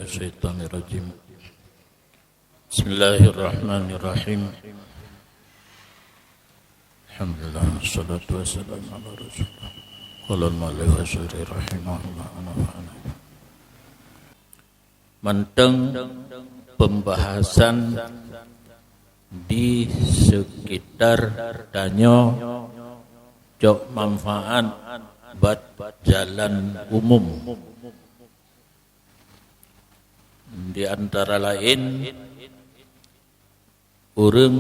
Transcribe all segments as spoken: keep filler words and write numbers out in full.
minasyaitonirrajim. Bismillahirrahmanirrahim. Alhamdulillah, wassalatu wassalamu ala Rasulillah. Qala al-mu'allif wa syarih rahimahullah wa nafa'ana. Mantong pembahasan di sekitar tanyoe cok manfaat bak jalan umum. Di antara laén, ureuëng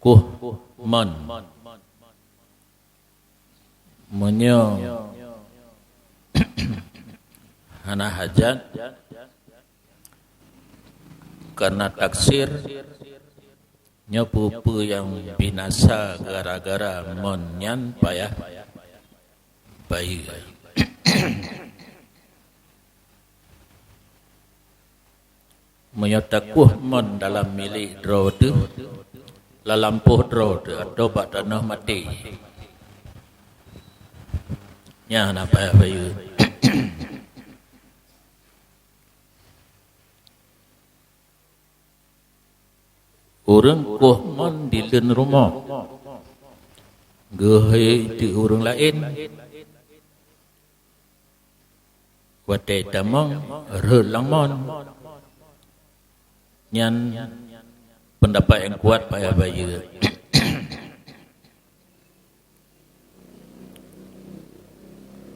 kueh mon. Meunyoe hana hajat, karena taksir, nyoe peue-peue nyang binasa gara-gara mon nyan payah bayeue. Meunyoe takueh mon dalam milék droe teuh, lam lampôh droe teuh, atau bak tanoh maté, nyan hana payah bayeue. Ureuëng kueh mon di leuen rumoh, geuhôi teuk ureuëng laén, watée tamong rhot lam mon, nyan peundapat nyang kuat payah bayeue.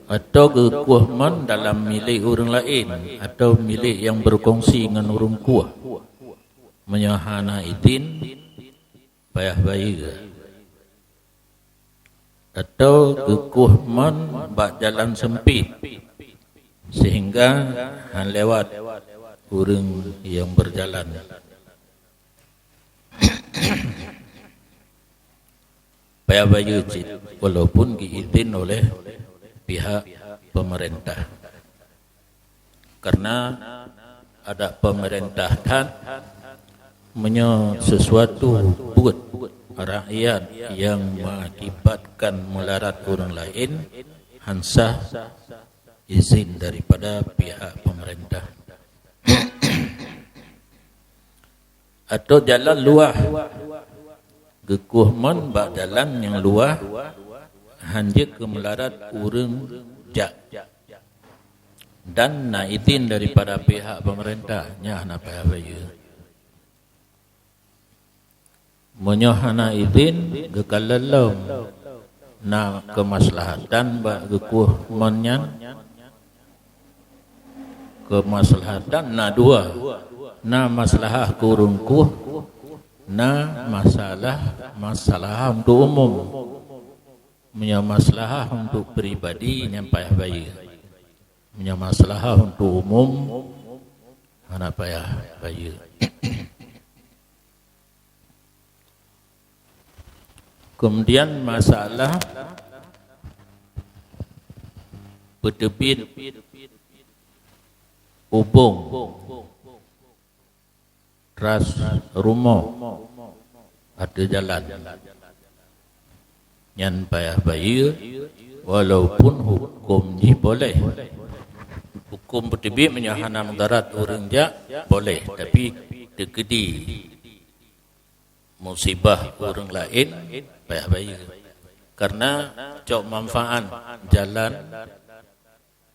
Atau geukueh mon dalam milék ureuëng laén, atau milék nyang berkongsi ngon ureuëng kueh, meunyoe hana idhin, payah bayeue. Atau geukueh mon bak jalan sempit, sehingga hana lewat ureuëng nyang berjalan. Payah bayeue cit, walaupun geuidhin oleh pihak pemerintah. Karena adat pemerintah that, meunyoe sesuatu buet rakyat nyang mengakibatkan mudarat ureuëng laén, han sah izin daripada pihak pemerintah. Atau jalan luwah, geukueh mon bak jalan nyang luwah, han jeuet keu mudarat ureuëng jak, dan na idhin daripada pihak pemerintah, nyan hana payah bayeue. Meunyoe hana idhin, geukalon lom na keumaslahatan bak geukueh mon nyan. Keumaslahatan na dua, na maslahah keu ureuëng kueh, na masalah, maslahah untuk umum. Meunyoe maslahah untuk pribadi, nyan payah bayeue. Meunyoe maslahah untuk umum, hana payah bayeue. Kemudian masalah peuteubiet ubong, ras rumoh ateueh jalan, nyan payah bayeue, walaupun huköm jih boleh. Huköm peuteubiet meunyoe hana mudarat ureuëng jak, boleh, tapi teukeudi musibah ureuëng laén, payah bayeue. Karena cok manfaat jalan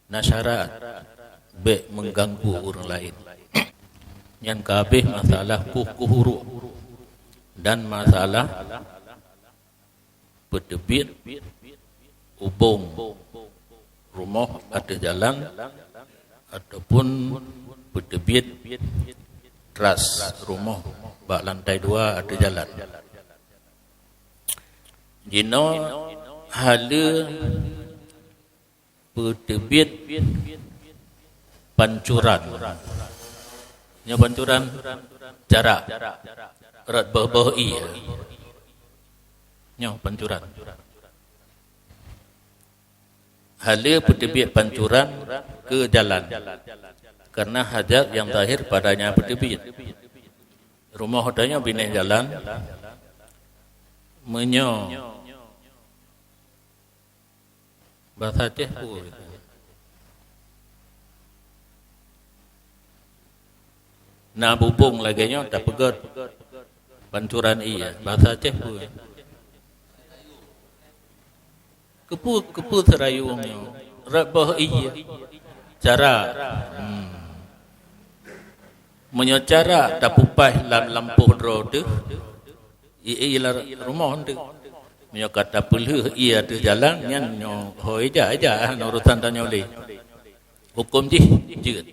na syarat, bék mengganggu ureuëng laén. Nyan ka habéh masalah kuh-kuh uruek dan masalah peuteubiet ubong rumoh ateueh jalan ataupun peuteubiet ras rumoh bak lantai dua ateueh jalan. Jinoe haleue peuteubiet pancuran. Nyoe pancuran jarak rot boh-boh ié. Nyoe pancuran. Haleue peuteubiet pancuran keu jalan, karena hajat nyang zahir padanya peuteubiet. Rumoh tanyoe binéh jalan, meunyoe basa Aceh peue? Na bubông lagèe nyoe tapeugöt pancuran ié, bahasa Aceh peue? Keupeue, keupeue seurayueng nyoe? Rot boh ié. Carak. Hmm. Meunyoe carak tapupaih lam lampôh droe teuh, ié lam rumoh teuh. Meunyoe ka tapeulheueh ié ateueh jalan, nyan nyoe ho ija-ija, hana urosan tanyoe lé. Hukôm jih jeuet.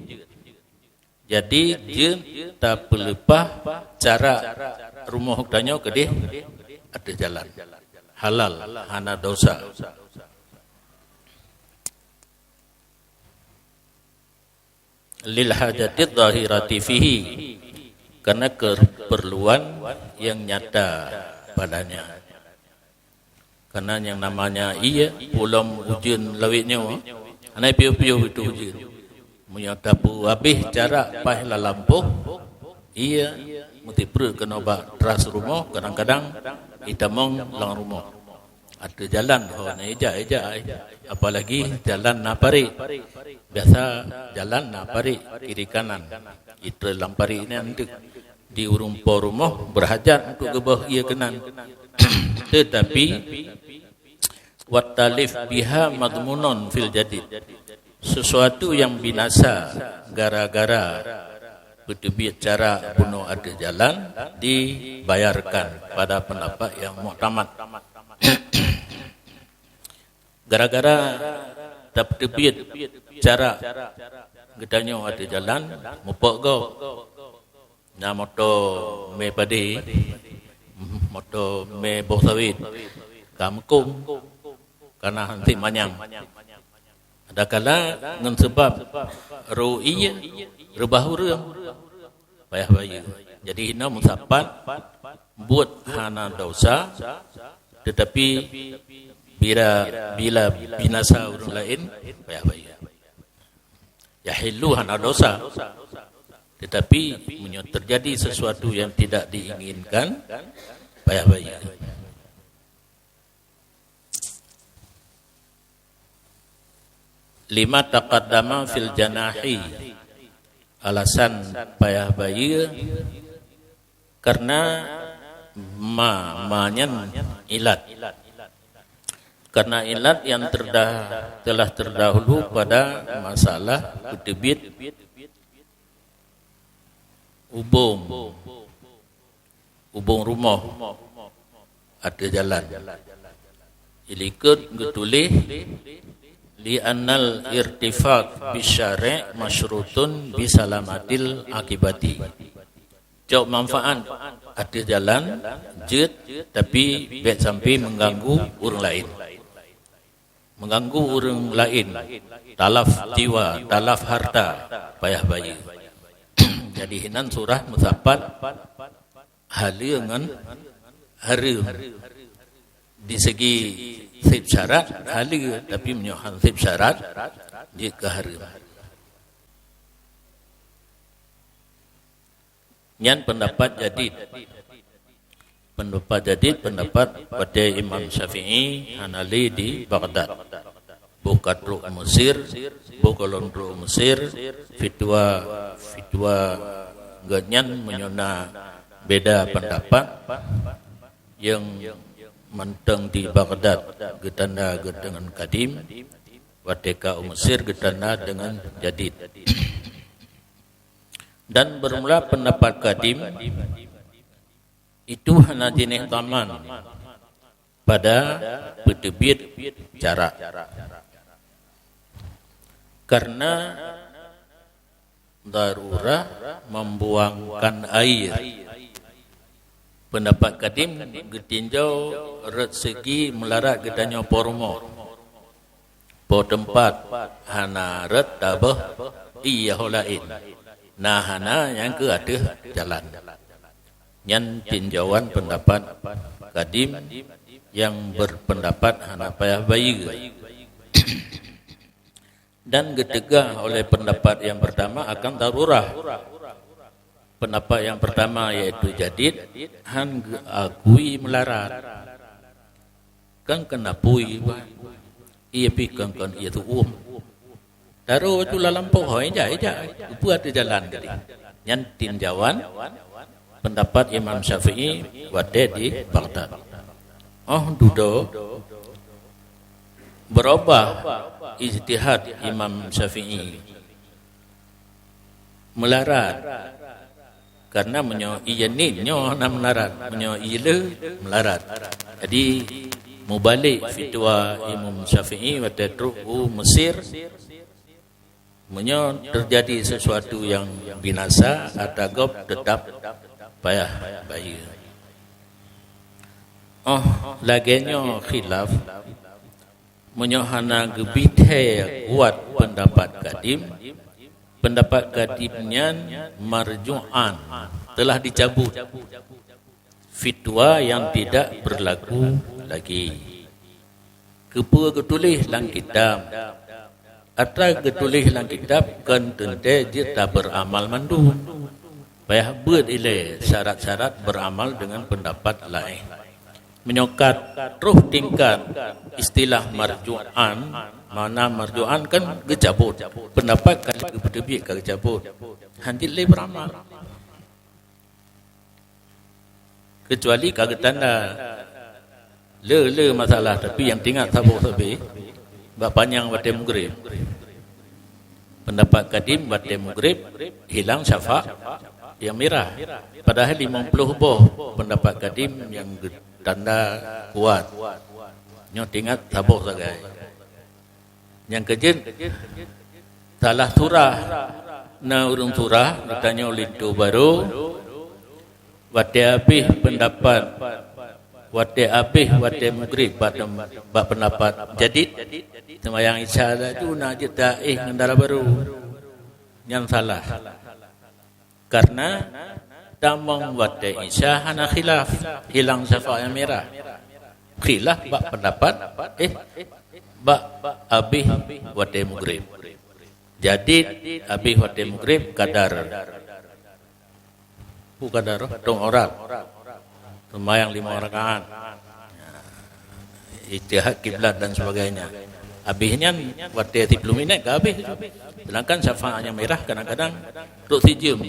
Jadi, jeuet tapeuleupah carak rumoh tanyoe keudeh ateueh jalan. Halal, hana dosa. Lil hajatidh dhahirati fihi, karena keperluan yang nyata padanya. Karena yang namanya ié, pulom ujeuen lawét nyoe, hana piôh-piôh itu ujeuen. Meunyoe tapeuhabéh carak paih lam lampôh, ié meusipreuk keunoe bak teras rumoh, kadang-kadang itamong lam rumoh. Ateueh jalan ho na ija-ija ai, apalagi jalan na parék. Biasa jalan na parék kiri kanan. Itrön lam parék nyan teuk. Di ureuëng po rumoh berhajat untuk geuboh ié keunan. Tetapi, wat talif biha madhmunun fil jadid. Sesuatu yang binasa gara-gara peuteubiet carak bunoe ateueh jalan dibayarkan pada pendapat yang muktamad. Gara-gara tapeuteubiet carak geutanyoe ateueh jalan, mupok gob. Na moto mè padé, moto mè boh sawét, ka meukong, kana hanti manyang. Adakala ngon seubab rô ié reubah ureuëng, payah bayeue. Jadi hinoe meusapat buet hana dosa, tetapi bila, bila binasa ureuëng laén, payah bayeue. Yahillu hana dosa. Tetapi meunyoe terjadi sesuatu yang tidak diinginkan, payah bayeue. Lima taqaddama fil janahi. Alasan payah bayeue karena ma, ma nyan ilat. Karena ilat yang terdah, telah terdahulu pada masalah peuteubiet ubông, ubông rumoh ateueh jalan. Ilikot geutuléh, "Li annal irtifaq bisyari' masyrutun bisalamatil akibati." Cok manfaat ateueh jalan jeuet, tapi bék sampai mengganggu ureuëng laén. Mengganggu ureuëng laén, talaf jiwa, talaf harta, payah bayeue. Jadi hinan surah meusapat haleue ngon hareuem. Di segi seb syarat haleue, tapi meunyoe han seb syarat, jeuet keu hareuem. Nyan pendapat jadid. Pendapat jadid, pendapat watée Imam Syafi'i hana lé di Baghdad. Boh ka trok u Mesir, boh gohlom trok u Mesir, fitwa, fitwa geuhnyan meunyoe na beda pendapat, nyang mantong di Baghdad geutanda deungon kadim, watée ka u Mesir geutanda deungon jadid. Dan bermula pendapat kadim itu hana jinéh dhaman pada peuteubiet jarak. Karena darurah membuangkan air. Pendapat kadim geutinjau rot segi meularat geutanyoe po rumoh. Po teumpat hana rot taboh ié ho laén. Na hana nyang keu ateueh jalan. Nyan tinjauan pendapat kadim nyang berpendapat hana payah bayeue. Dan geuteugah oleh pendapat yang pertama akan darurah. Pendapat yang pertama yaitu jadid han geuakui meularat. Kan kena pui bah. Ié pi kon-kon ié tuum. Taroe tu lam lampôh ho ija-ija. Keupeue ateueh jalan tadi. Nyan tinjauan pendapat Imam Syafi'i watée di Baghdad. Oh dudoe, beurubah ijtihad Imam Syafi'i, meularat. Karena meunyoe ié niet nyoe hana meularat, meunyoe ié le meularat. Jadi, mubalek fitwa Imam Syafi'i watée trok u Mesir, meunyoe teujadi sesuatu nyang binasa, atra gob teutap payah bayeue. Oh lagée nyoe khilaf, meunyoe hana geubithée kuat pendapat kadim, pendapat kadim nyan marju'an, telah dicabut, fitwa yang tidak berlaku lagi. Keupeue geutuléh lam kitab? Atra geutuléh lam kitab kon teuntée jeuet tabeuramal mandum. Payah beuet ilée syarat-syarat beuramal deungon pendapat laén. Meunyoe ka troh tingkat istilah marju'an, makna marju'an kan geucabot. Pendapat ka lheueh geupeuteubiet ka geucabot. Hanjeuet lé beuramal. Keucuali ka geutanda le-le masalah, tapi nyang teuingat saboh sabe bak panyang watée mugreb. Pendapat kadim watée mugreb hilang syafaq nyang mirah. Padahai limong ploh boh pendapat kadim nyang geutanda kuat. Nyoe teuingat saboh sagai. Nyang keujeuet, salah surah. Na ureuëng surah geutanyoe linto barô, watée abéh pendapat, watée abéh watée mugreb bak, bak pendapat jadid, seumayang Isya laju na jeuet taéh ngon dara barô. Nyan salah. Karena tamong watée Isya hana khilaf, hilang syafaq nyang mirah. Khilaf bak pendapat, eh, bak abéh watée mugreb. Jadi abéh watée mugreb kadar, bu kadar, tong orat. Seumayang lima rakaat. Ijtihad kiblat dan sebagainya. Abéh nyan watée siplôh minét ka abéh. Sedangkan syafaq nyang mirah kadang-kadang trok sijeuem.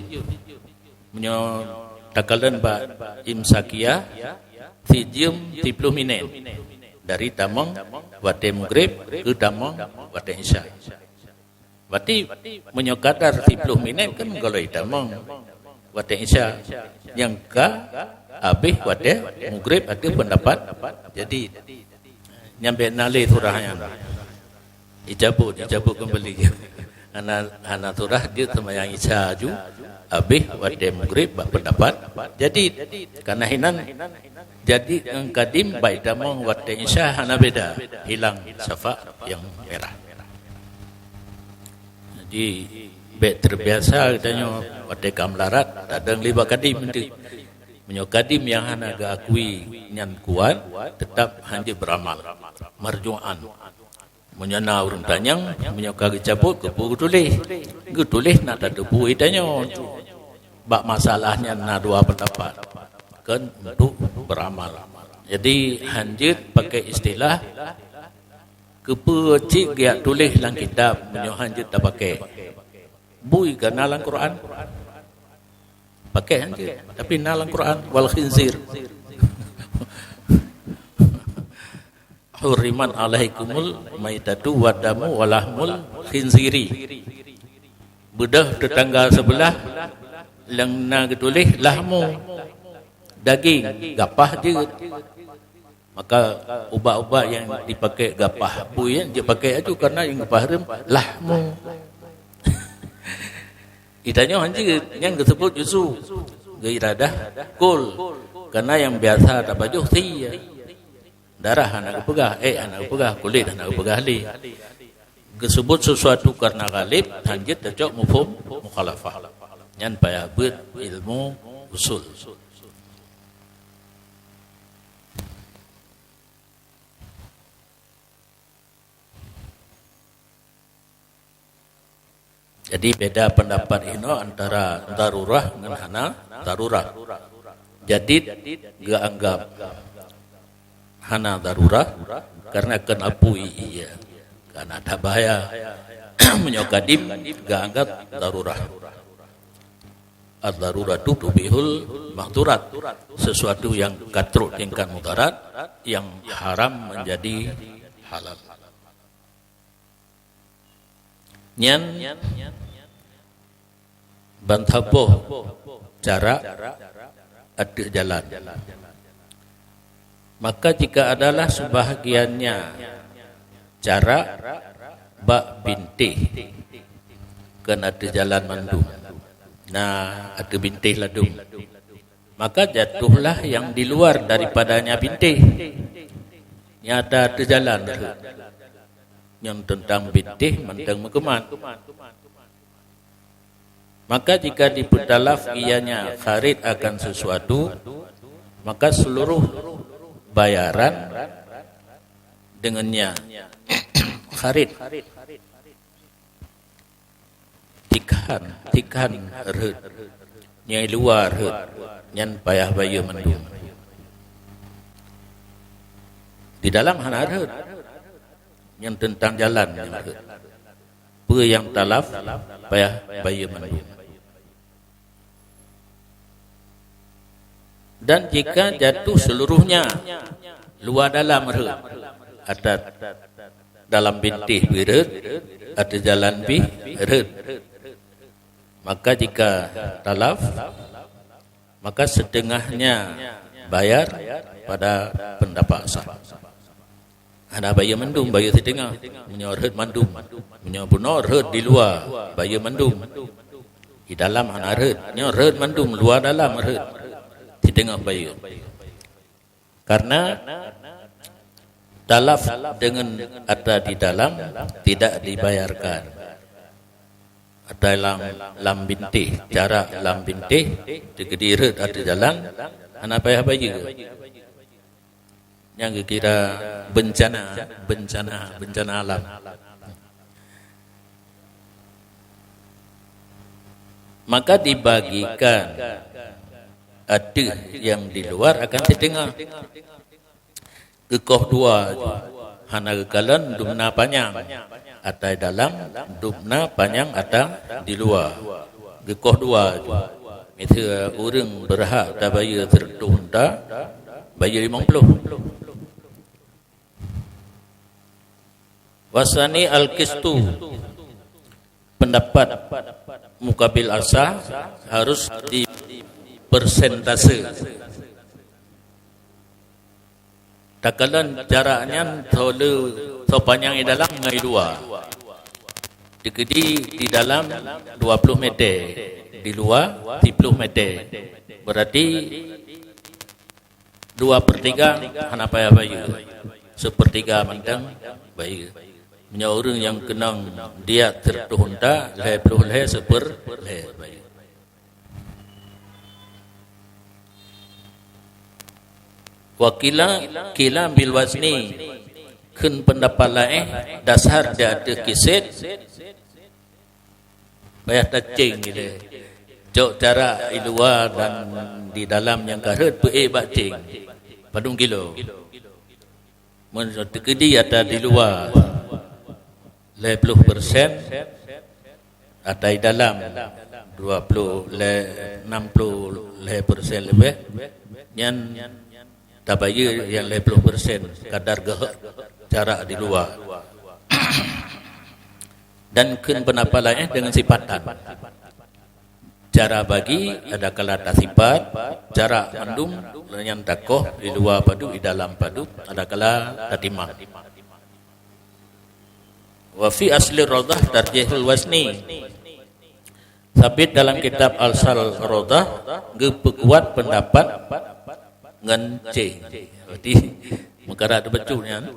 Meunyoe takalon bak imsakiyah, sijeuem siplôh minét. Dari tamong watée mugreb keu tamong watée Isya. Berarti meunyoe kadar siplôh minét kan golom tamong watée Isya nyang ka abéh watée mugreb ateueh pendapat jadid. Nyan bék na lé surah nyan. Icabut, icabut keumbali. Hana, hana surah jeuet seumayang Isya laju abéh watée mugreb bak pendapat jadid. Karena hinan jadid ngon kadim bak itamong watée Isya hana beda, hilang syafaq nyang mirah. Jadi bék teubiasa geutanyoe watée ka meularat tadong lé bak kadim eunteuk. Meunyoe kadim nyang hana geuakui nyan kuat, teutap hanjeuet beuramal. Marju'an. Meunyoe na ureuëng tanyong, meunyoe ka geucabot, keupeue geutuléh? Geutuléh na tateupeue tanyoe. Bak masalah nyan na dua pendapat. Kan untuk beramal. Jadi hanjeuet pakai istilah keupeue cit geujak tuléh lam kitab meunyoe hanjeuet tapakai. Bui ka na lam Quran. Pakai hanjeuet, tapi na lam Quran wal khinzir. Hurrimat alaikumul maitatu wad damu wa lahmul khinziri. Beudôh teutangga seubeulah, nyang na geutuléh lahmu, daging, gapah jeuet. Maka ubat-ubat nyang dipakai gapah bui nyan jeuet pakai aju karena nyang geupahreuem lahmu. Itanyoe hanjeuet nyang geuseubut justru geuiradah kul, karena nyang biasa tapajoh sie. Darah hana geupeugah, ék hana geupeugah, kulét hana geupeugah lé. Geuseubut sesuatu karena ghalib, hanjeuet tacok mafhum mukhalafah. Nyan payah beuet ilmu usul. Jadi beda pendapat inoe antara darurah ngon hana darurah. Jadid geuanggap hana darurah karena kon apui ie, karena that bahaya. Meunyoe kadim geuanggap darurah. Ad-daruratu tubihul mahdurat. Sesuatu yang ka trok tingkat mudarat, yang haram menjadi halal. Nyan ban saboh cara ateueh jalan. Maka jika adalah sebahagiannya cara bak bintéh, kon ateueh jalan mandum. Nah, ateueh bintéh ladum. Maka jatuhlah yang di luar daripadanya bintéh. Nyata ateueh jalan rhot. Nyang teuntang bintéh mantong meukeumat. Maka jika dipeutalaf ianya kharit akan sesuatu, maka seluruh bayaran dengannya kharit. Tikhan, tikhan rhot. Nyang luwa rhot, nyan payah bayeue mandum. Di dalam hana rhot. Nyang teuntang jalan nyang rhot. Peue nyang talaf payah bayeue mandum. Dan jika jatuh seluruhnya, luwa dalam rhot, ateueh dalam bintéh pih rhot, ateueh jalan pih rhot, maka jika talaf, maka setengahnya bayar pada pendapat sah. Hana bayeue mandum, bayeue siteungoh. Meunyoe rhot mandum, meunyoe bunoe rhot di luwa, bayeue mandum. Di dalam hana rhot, nyoe rhot mandum, luwa dalam rhot. Siteungoh bayeue. Karena talaf dengan ata di dalam tidak dibayarkan. Ata lam, lam bintéh, jarak lam bintéh, teukeudi rhot ateueh jalan, hana payah bayeue. Nyang geukira bencana, bencana, bencana alam. Maka dibagikan ateueh nyang di luar akan siteungoh. Geukoh dua ju, hana geukalon dumna panyang ata dalam, dumna panyang ata di luwa. Geukoh dua ju. Miseue ureuëng beurhak tabayeue sireutoh unta, bayeue limong ploh. Wasani al-qistu, pendapat mukabil asah harus dipersentase. Takalon jarak nyan soe le, soe panyang di dalam ngon di luwa. Teukeudi di dalam dua ploh meter, di luwa siploh meter. Berarti dua per tiga hana payah bayeue. Sepertiga mantong bayeue. Meunyoe ureuëng nyang keunong diat sireutoh unta, lhée ploh lhée, seper lhée bayeue. Wa qila, qila bil wazni, kheun peundapat laén dasar di ateueh kiset, payah taceng ilée. Cok jarak di luwa dan di dalam nyang ka rhot peuék bak ceng. Padum kilo. Meunyoe teukeudi ata di luwa lhée ploh persen, ata di dalam dua ploh lhée, enam ploh lhée persen leubeh, nyan tabayeue nyang lhée ploh persen kadar geuh jarak di luwa. Dan kheun peundapat laén deungon sipatan. Cara bagi adakala tasipat, jarak mandum nyan takoh di luwa padub, di dalam padub, adakala tatimang. Wa fi asli rodah tarjihul wazni. Sabit dalam kitab Asal Rodah geupeukuat peundapat ngon ceng. Berarti meukara teubacut nyan,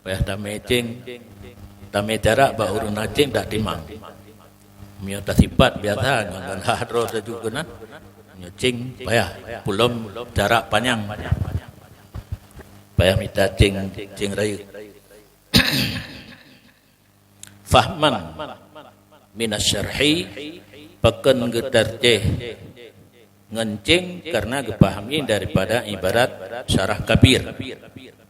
payah tamé ceng, tamé jarak bak ureuëng na ceng dak timang. Meunyoe tasipat biasa ngon, ngon hadroh taju keunan. Meunyoe ceng payah pulom jarak panyang. Payah mita ceng, ceng rayeuk. Fahman minasyarhi, pakon geutarjih ngon ceng karena geupahami daripada ibarat syarah Kabir.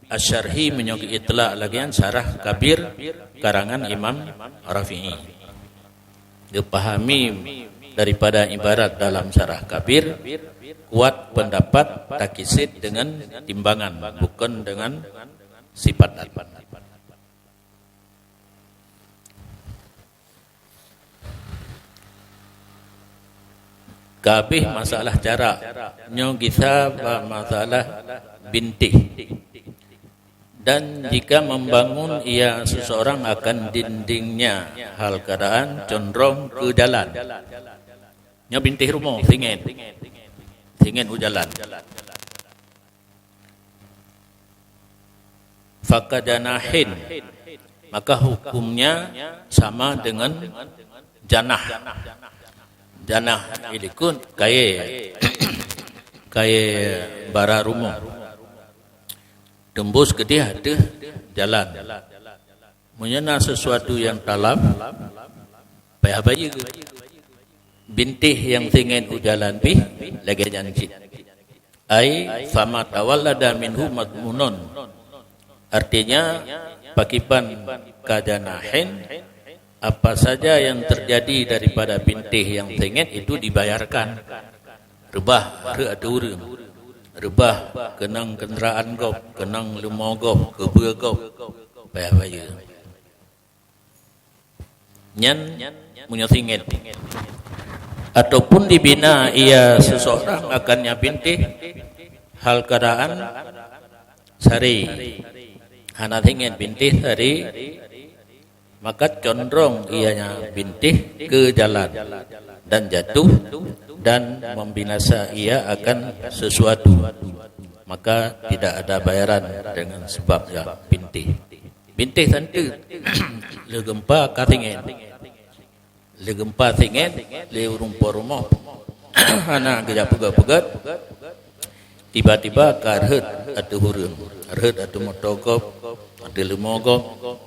Asyarhi meunyoe geuitlak lagée nyan syarah Kabir karangan Imam Rafi'i. Geupahami daripada ibarat dalam syarah Kabir, kuat pendapat takisit dengan timbangan, bukan dengan sifat. Ka habéh masalah cara, nyoe gisa bak masalah bintéh. Dan jika membangun ia seseorang akan dindingnya, hal keadaan condrong ke jalan. Nyoe bintéh rumoh, singét. Singét u jalan. Fakajanahin, maka hukumnya sama dengan janah. Janah ilikot kayée, kayée bara rumoh. Teumbus keudeh ateueh jalan. Meunyoe na sesuatu nyang talam, payah bayeue. Bintéh nyang singét u jalan pih lagée nyan cit. Ai fama tawallada minhu madhmunun. Artinya, pakriban kajanahin, apa saja yang terjadi daripada bintéh nyang singét itu dibayarkan. Reubah rhot ateueh ureuëng. Reubah keunong keundaraan gob, keunong leumo gob, keubeue gob, payah bayeue. Nyan meunyoe singét. Ataupun dibina ia seseorang akan nyang bintéh, hal keadaan saré. Hana singét bintéh saré, maka condrong ia nyang bintéh ke jalan dan jatuh dan membinasa ia akan sesuatu. Maka tidak ada bayaran dengan sebab nyang bintéh. Bintéh santeut, lé geumpa ka singét. Lé geumpa singét, lé ureuëng po rumoh hana geujak peugét-peugét, tiba-tiba ka rhot ateueh ureuëng, rhot ateueh moto gob, ateueh leumo gob,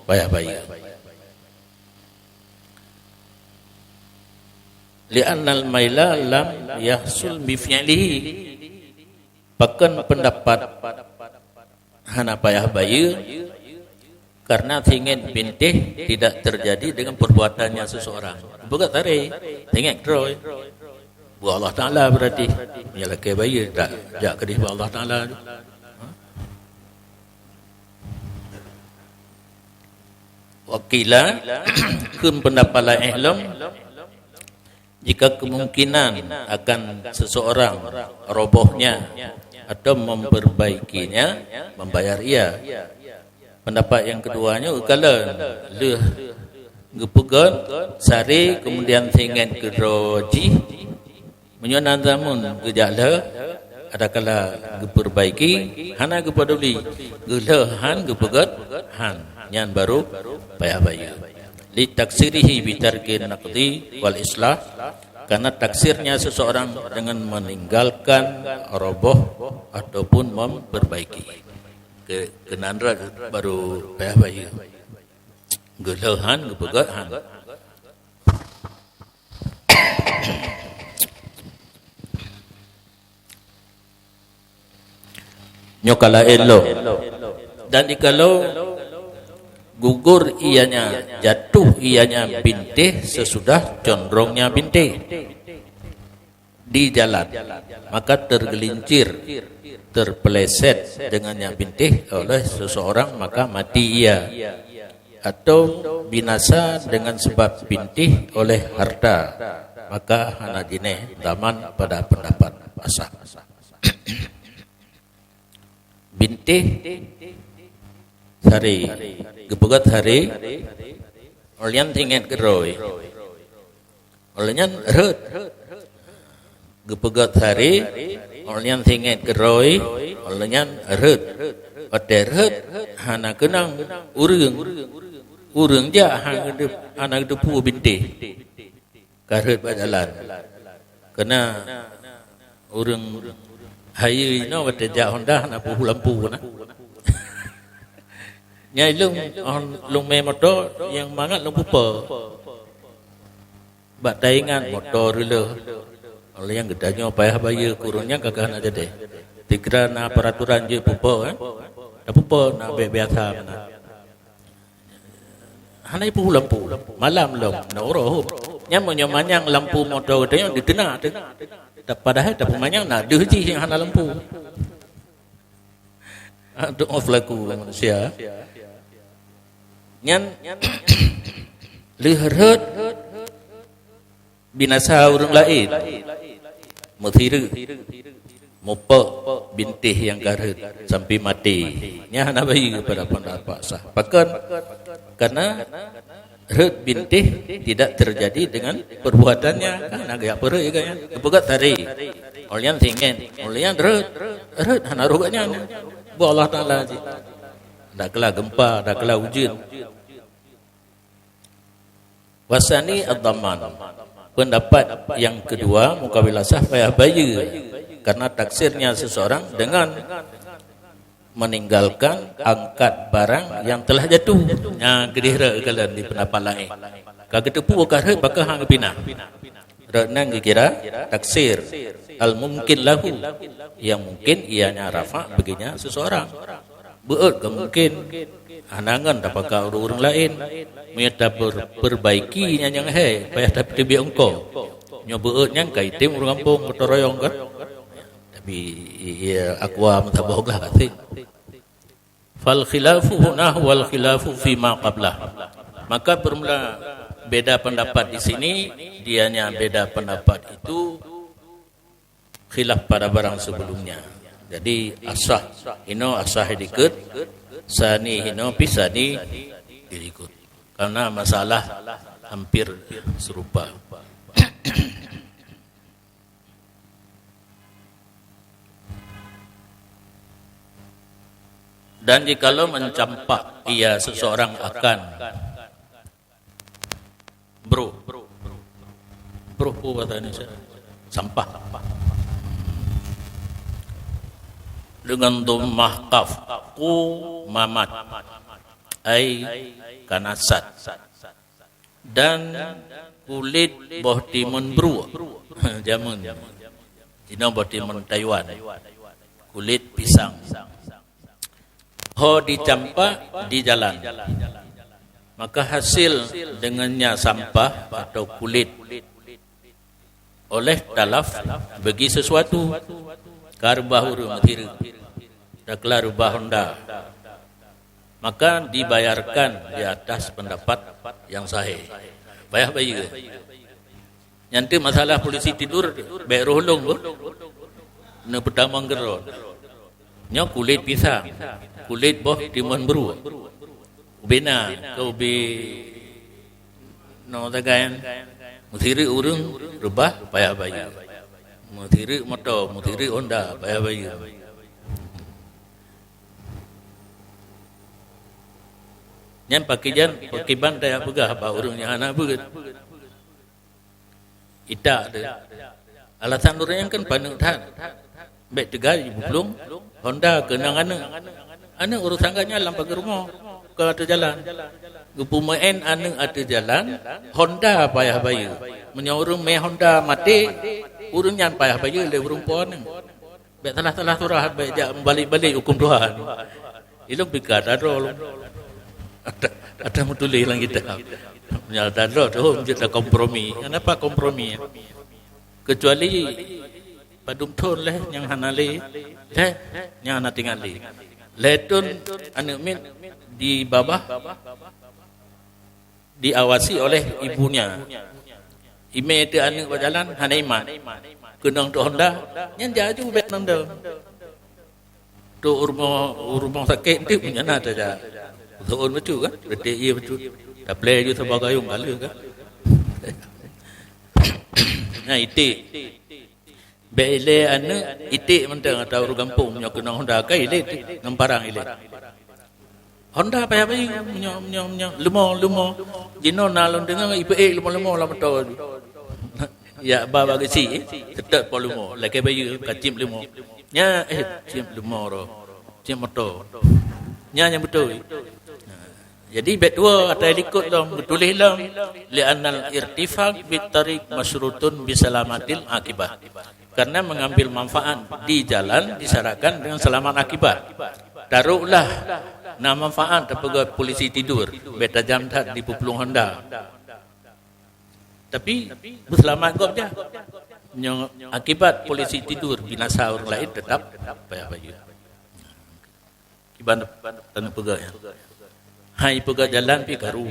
payah bayeue. Li'annal maila lam yahsul bi fi'lihi. Pakon pendapat hana payah bayeue, karena singét bintéh tidak terjadi dengan perbuatannya seseorang. Beugét saré, singét keudroe. Buet Allah Taala berarti. Nyang lakée bayeue, dak jak keudeh bak Allah Taala. Wakila, kheun pendapat laén lom, jika kemungkinan akan seseorang robohnya atau memperbaikinya, membayar ia. Pendapat nyang keduanya, kalon lheueh geupeugét saré, kemudian singét keudroe jih, meunyoe na zameun geujak lheueh, adakala geupeurbaiki, hana geupeuduli, geulheueh han geupeugét han, nyan barô payah bayeue. Li taksirihi bi tarkin naqdi wal islah, karena taksirnya seseorang dengan meninggalkan roboh ataupun memperbaiki. Ke, keunan rot barô payah bayeue. Geulheueh han, geupeugét han. Nyoe ka laén lom. Dan jikalau gugur ianya, jatuh ianya bintéh sesudah condrongnya bintéh di jalan, maka tergelincir, terpeleset dengannya bintéh oleh seseorang, maka mati ia. Atau binasa dengan sebab bintéh oleh harta, maka hana jinéh daman pada pendapat asah. Bintéh saré, geupeugét saré, óh lheueh nyan singét keudroe. Óh lheueh nyan rhot. Geupeugét saré, óh lheueh nyan singét keudroe, óh lheueh nyan rhot. Watée rhot, hana keunong ureuëng. Ureuëng jak hana geuteu-, hana geuteupeue bintéh. Ka rhot bak jalan. Keunan ureuëng hayeue inoe watée jak Honda hana peue lampu na. Nyan lôn, lôn mé moto nyang mangat lôn pupo. Bak taingat moto reuleueh. Óh lheueh nyan geutanyoe payah bayeue, keu ureuëng nyan ka keuh hana jadi. Dikira na peraturan jeuet pupo, eh? Tapupo na bék biasa meunan. Hana jipeue lampu. Malam lom, na uroe. Nyan meunyoe manyang lampu moto geutanyoe diteuna teuh. Ta-, padahai tapeumanyang na deuh jih nyang hana lampu. Untuk pelaku manusia. Nyan lheueh rhot binasa ureuëng laén. Meusireuk, mupok bintéh nyang ka rhot sampai maté. Nyan hana bayeue pada pendapat sah. Pakon? Karena rhot bintéh tidak terjadi dengan perbuatannya. Kan hana geujak peurhot kan? Geupeugah tadi. Oleh nyan singet, oleh nyan rhot, rhot hana rhot nyan. Buet Allah Taala cit. Dak kala gempa, dak kala ujeuen. Wasani ad-dhaman. Pendapat yang kedua, mukawilah sah payah bayeue. Karena taksirnya seseorang dengan meninggalkan angkat barang yang telah jatuh. Nyan keudeh rhot kalon di pendapat laén. Ka geuteupeue ka rhot, pakon han geupinah. Rhot nyan geukira taksir al-mumkin lahu, yang mungkin ianya rafa' baginya seseorang. Beuet ka mungkin hana ngon tapaka ureuëng laén. Meunyoe taper-, perbaiki nyan nyang hai, payah tapeubiet ongkoe. Nyoe beuet nyan ka item ureuëng gampông gotong royong kan. Tapi iya aqua meusaboh gah até. Fal khilafu huna wal khilafu fima qablah. Maka bermula beda pendapat di sini, dianya beda pendapat itu khilaf pada barang sebelumnya. Jadi asah hino asah dikeue, sani hino pi sani dikeue. Karena masalah hampir serupa. Dan jikalau mencampak ia seseorang akan bruh, bruh apa bahasa Indonesia? Sampah. Dengan dhammah qaf, qumamat, ai kanasat. Dan kulit boh timun bruek. Jameun. Cina boh timun Taiwan. Kulit pisang. Ho dicampak di jalan. Maka hasil dengannya sampah atau kulit oleh talaf bagi sesuatu. Ka reubah ureuëng meusireuk, dakla reubah honda, maka dibayarkan di atas pendapat yang sahih. Payah bayeue. Nyan teuk masalah polisi tidur, bék roh lôn beuh. Neupeutamong keudroe. Nyoe kulét pisang, kulét boh timun bruek. Ubé na, keu ubé noe sagai nyan. Meusireuk ureuëng reubah payah bayeue. Meusireuk moto, meusireuk honda payah bayeue. Nyan pakriban, pakriban tajak peugah bak ureuëng nyang hana beuet. Itak teuh. Alasan ureuëng nyan kan paneuk that. Bék teuga jiplueng honda keunong aneuëk. Aneuëk urusan geuh nyan lam pageue rumoh, kon ateueh jalan. Geupeumeu'en aneuëk ateueh jalan, honda payah bayeue. Meunyoe ureuëng mé honda maté, ureuëng nyan payah bayeue lé ureuëng po aneuëk. Bék salah-salah surah, bék jak meubalek-balek huköm Tuhan. Ilôn pih ka tadroe lôn. Ada, ada meutuléh lam kitab. Meunyoe tadroe tu, jeuet takompromi. Kenapa kompromi? Keucuali padum thon lé nyang hana lé, lé nyang hana tinggai lé. Lhée thon aneuëk miet di babah diawasi oleh ibunya. Imé teuh aneuëk bak jalan hana imat. Keunong teuh honda, nyan jak aju bék nonton. Teuh u rumoh, u rumoh sakét teuh nyan na tajak. Seuôn bacut kan? Reutée ié bacut. Taplé aju saboh gayong kaleue kan? Nyan iték. Bék ilée aneuëk iték mantong atau ureuëng gampông nyoe keunong honda ka ilée ngon parang ilée. Honda payah bayeue, meunyoe, meunyoe, meunyoe leumo, leumo. Jinoe na lôn deungoe ipeuék leumo-leumo lam moto. Ya ba bak geuchik, eh, teutap po leumo, lakée bayeue ka cit leumo. Nya, eh, cit leumo roh. Cit moto. Nya nyang beutôi. Jadi bék tuwoe ata likot lom, geutuléh lom, "Li'annal irtifaq bit tariq masyrutun bi salamatil aqibah." Karena mengambil manfaat di jalan disyaratkan dengan selamat akibat. Taruhlah na manfaat tapeugah polisi tidur, bék tajam that dipeuplueng honda. Tapi beuseulamat gob jah. Nyoe akibat polisi tidur, binasa ureuëng laén, tetap payah bayeue. Kiban taneuk peugah nyan. Hai peugah jalan pi karu.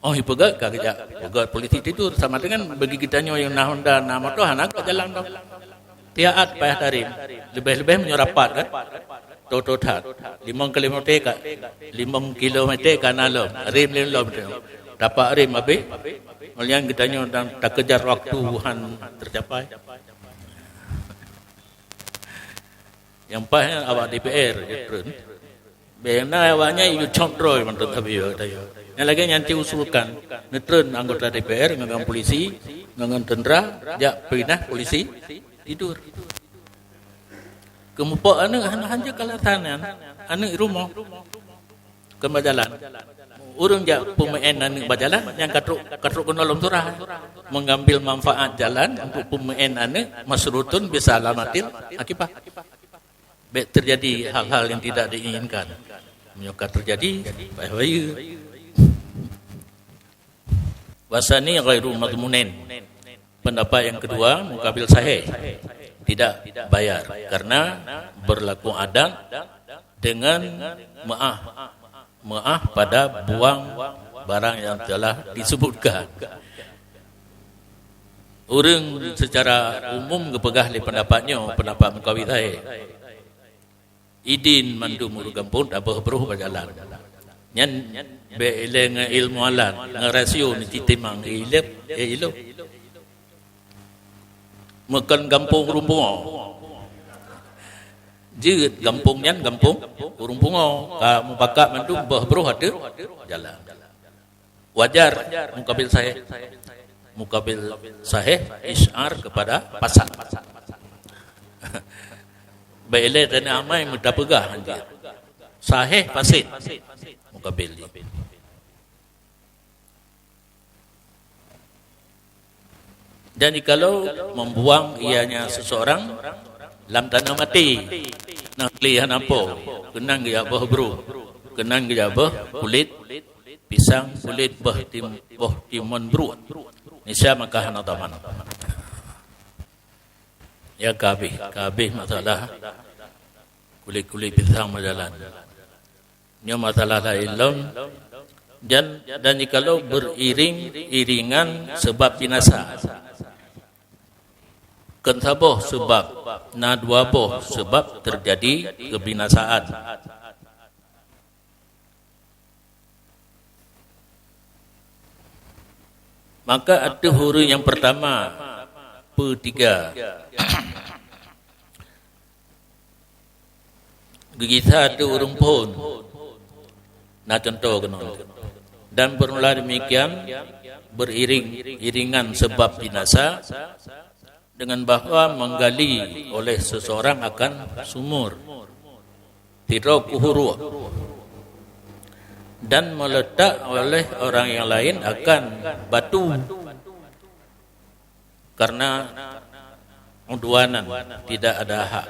Oh, peugah ka geujak. Peugah polisi tidur sama dengan bagi kita nyoe nyang na honda, na moto, hana ka jalan dong. Tiaat payah tarem. Leubeh-leubeh meunyoe rapat kan. Toto that. Limong kilometer ka, limong kilometer ka na lom. Rem lom lom. Tapak rem habéh. Meulian kita nyoe dan takejar waktu han tercapai. Nyang paih nyan awak D P R je treun. Bèk na awak nyan yue cok droe mantong tapi yo tayo. Nyang lagèe nyan ci usulkan, neutreun anggota D P R ngon polisi, ngon tentera, jak pinah polisi tidur. Keumupok aneuk hana hana kalasan nyan, aneuk rumoh. Keu bajalan. Ureuëng jak peumeu'en aneuk bajalan nyang ka trok, ka trok keunoe lom surah. Mengambil manfaat jalan untuk peumeu'en aneuk, masruton bisalamatil akibah. Bèk terjadi hal-hal yang tidak diinginkan. Meunyoe ka terjadi, payah bayeue. Wasani ghairu madhmunin. Pendapat yang kedua, mukabil sahih. Tidak bayar karena berlaku adat dengan meu'ah, meu'ah pada buang barang yang telah disebutkan. Ureuëng secara umum geupeugah lé pendapat nyoe, pendapat mukabil sahih. Idin mandum ureuëng gampông tabeuh broh bak jalan. Nyan bèk ilèe ngon ilmu alat, ngon rasio ni titimang ilèe, eh, ilôh. Meukon gampông ureuëng pungoe. Jeuet gampông nyan gampông ureuëng pungoe. Ka mupakat mandum beuh broh ateueh jalan. Wajar mukabil sahih. Mukabil sahih isyar kepada fasad. Bèk ilèe tanyoe amai meutapeugah anjir. Sahih fasid. Mukabil ni. Dan jikalau membuang ianya seseorang lam tanah mati, nah, lé hana po, keunan geujak beuh bru, keunan geujak beuh kulit pisang, kulit beuh tim-, beuh timon bruek. Nisa maka hana taman. Ya, ka habéh, ka habéh masalah kulit-kulit pisang meujalan. Nyoe masalah laén lom. Dan, dan jikalau beriring-iringan sebab binasa. Kon saboh sebab, na dua boh sebab terjadi kebinasaan. Maka ateueh ureuëng nyang pertama, peutiga. Geugisa ateueh ureuëng phon. Na contoh keunoe. Dan bermula demikian, beriring-iringan sebab binasa, dengan bahwa menggali oleh seseorang akan sumur, sidroe keuh uruek, dan meletak oleh orang yang lain akan batu, karena udwanan, tidak ada hak.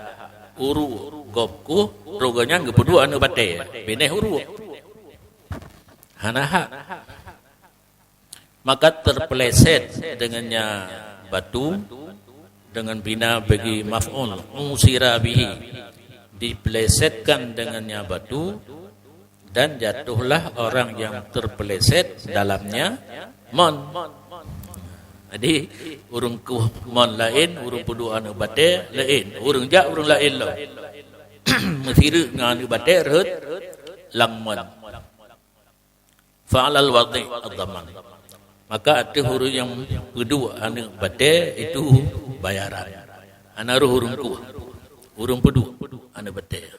Uruek gob keuh, roh geuh nyan geupeuduek aneuëk batée, binéh uruek. Hana hak. Maka terpeleset dengannya batu, dengan bina bagi maf'ul, usira bihi, dipelesetkan dengannya batu, dan jatuhlah orang yang terpeleset dalamnya mon. Jadi, ureuëng keuh mon laén, ureuëng peuduek aneuëk batée laén, ureuëng jak ureuëng laén lom. Meusireuk ngon aneuëk batée rhot lam mon. Fa'alal wadhi' ad-dhaman. Maka ateueh ureuëng nyang peuduek aneuëk batée itu bayaran. Hana rhoh ureuëng keuh, ureuëng peuduek aneuëk batée.